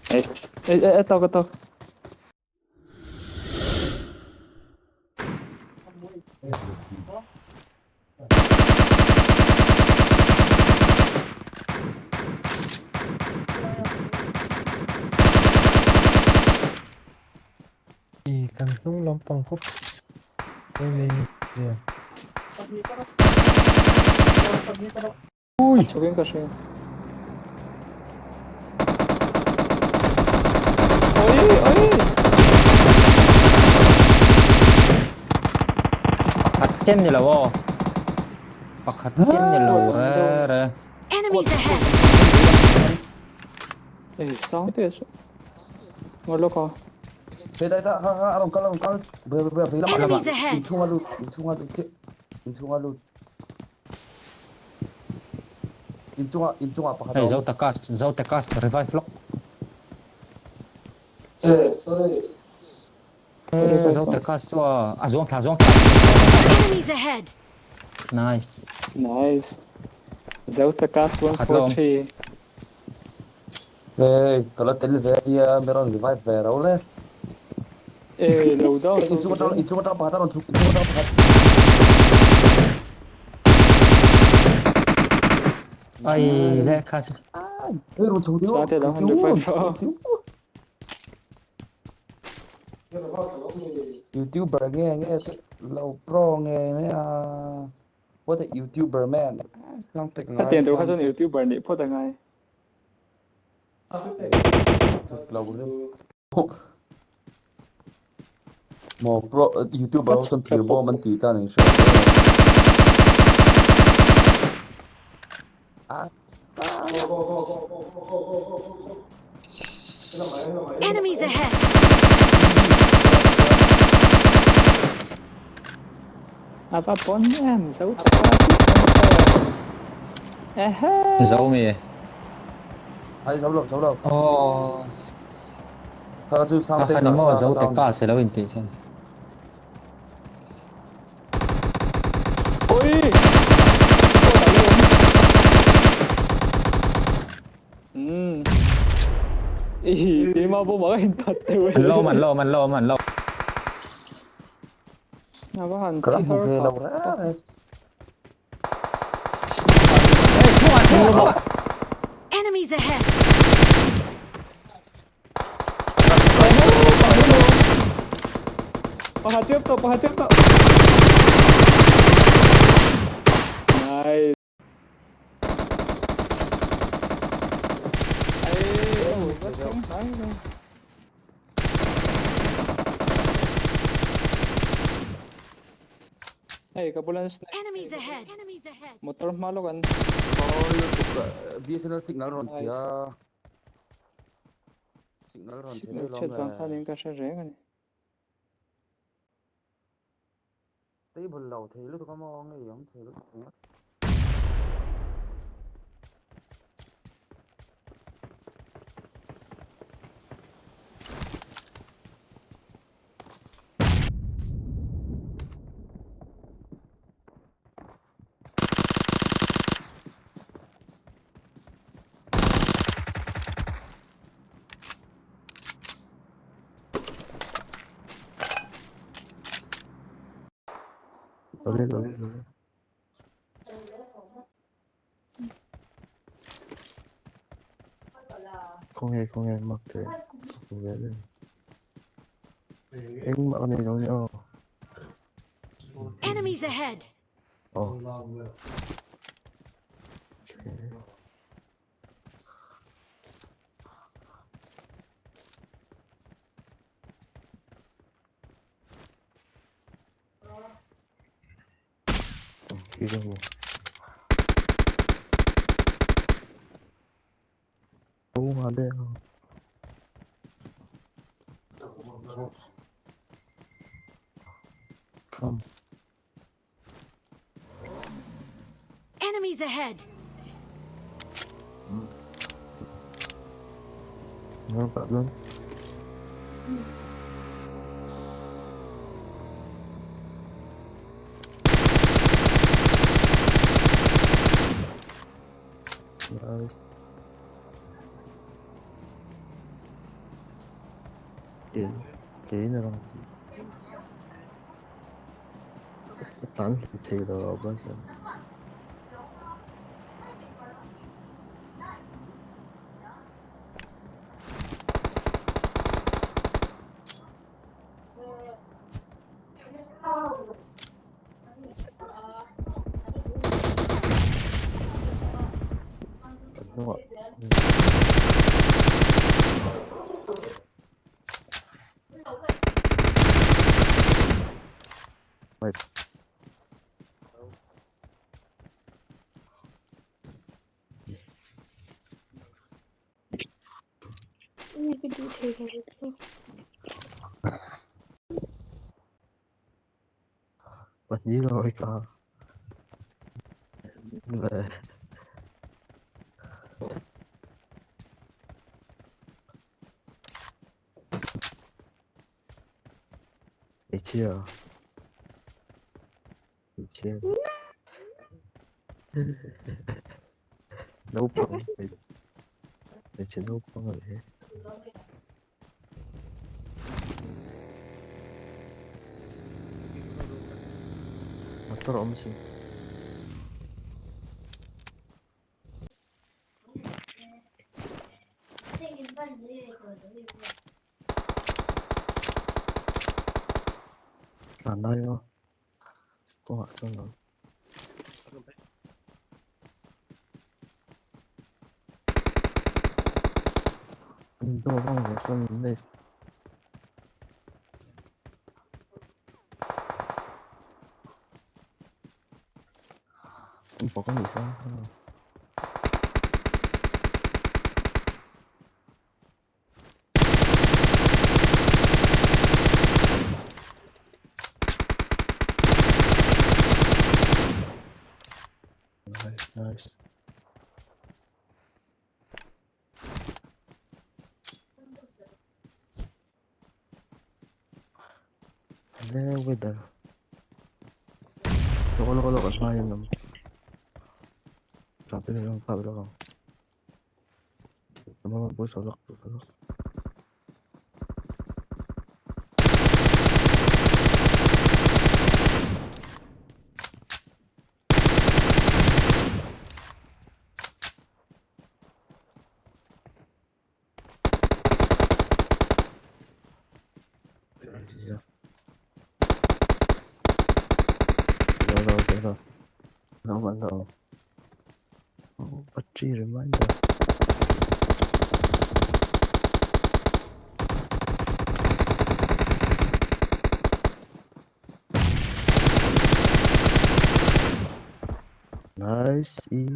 E e tawk a tawk. I kan hnung lampang khawp mai. Ui! Chhukin ka hria. Oi! Oi! Pakhat chian ni lo aw. Pakhat chian ni lo re re. Enemies ahead! Ei, sang te chu. Ngawt lawk a. He ta ta ha ha a rawn kal a rawn kal. Bia bia vei lamah Enemies ahead! inchhunga lut inchhunga lut chiah inchhunga lut. Inchungah inchungah pakhat a Hei awm. Zotakas Zotakas revive lawk. Eh Zotakas chu a a zuang thla zuang thla. Enemies ahead! Nice. Nice. Zotakas Pakhat la awm. 143. Hey ka la tel ve ania mi rawn revive ve ro le. Ê lo down Hey inchung atang inchung atang pakhat a rawn chhuk inchung atang pakhat. Ai le kha chu. Ai hey rawn chho deuh Sate chho dang han deuh revive rawn chho rawh. deuh. YouTuber nge nge chu lo pro nge nge a. What a YouTuber man. Lang tek Ka ngai tiang tur kha tan chuan tek. YouTuber nih phawt a ngai. Maw pro youtuber ho chuan thir bawm an ti ta ni hria Enemies ahead! Ava pawn em zo taka chu Ehe! Zo nge? Ai zo lo zo lo. Aw. Kha chu sang te Kha ni maw zo te ka se lo in tih chuan. Oi! Umm. Ih, keimah pawh mah ka intat deuh e. An lawm an lawm an lawm an lawm. A va han Ka thi hmu har ve phah lo tak. reng reng. Hey, chungah chungah chungah. Enemies ahead! Pakhat chiap tawh, pakhat chiap tawh. Nice. Ai, oh, va thleng hnai lo. Hei ka bulan snipe. Enemies ahead! Motor hma lawk an. Oi lutuk BSNL signal rawn tia. Signal rawn che daih lawm Chhiat vang khan le. in ka hre reng ani. Table lo thei lutuk a maw ngei awm thei lutuk ringawt. Lo lên, lo lên, lo lên. Không nghe, không nghe, mặc thế. Không nghe lên. Eng mak nei lo ni aw. Enemies ahead! Aw. Okay. Khi ka hmu. Tho nghal daih ang. Come. Enemies ahead! No problem. Nice. Ke kein a lang ka tlan hlei thei lo a bike hian. Kan hnungah Wait. Pahnih lo ai ka. Ve. Hmeichhia. Hmeichhia. Naupang. Hmeichhe naupang a ni e. Motor a awm sin. Tlan lai maw kawngah chuan lo. An dawr ang leh chuan min nei. An bawk a nih chuan. Nice, nice. Le weather. Loko loko loko hmain awm. Tah pawh hian kap lawk ang. Battery reminder. Nice E.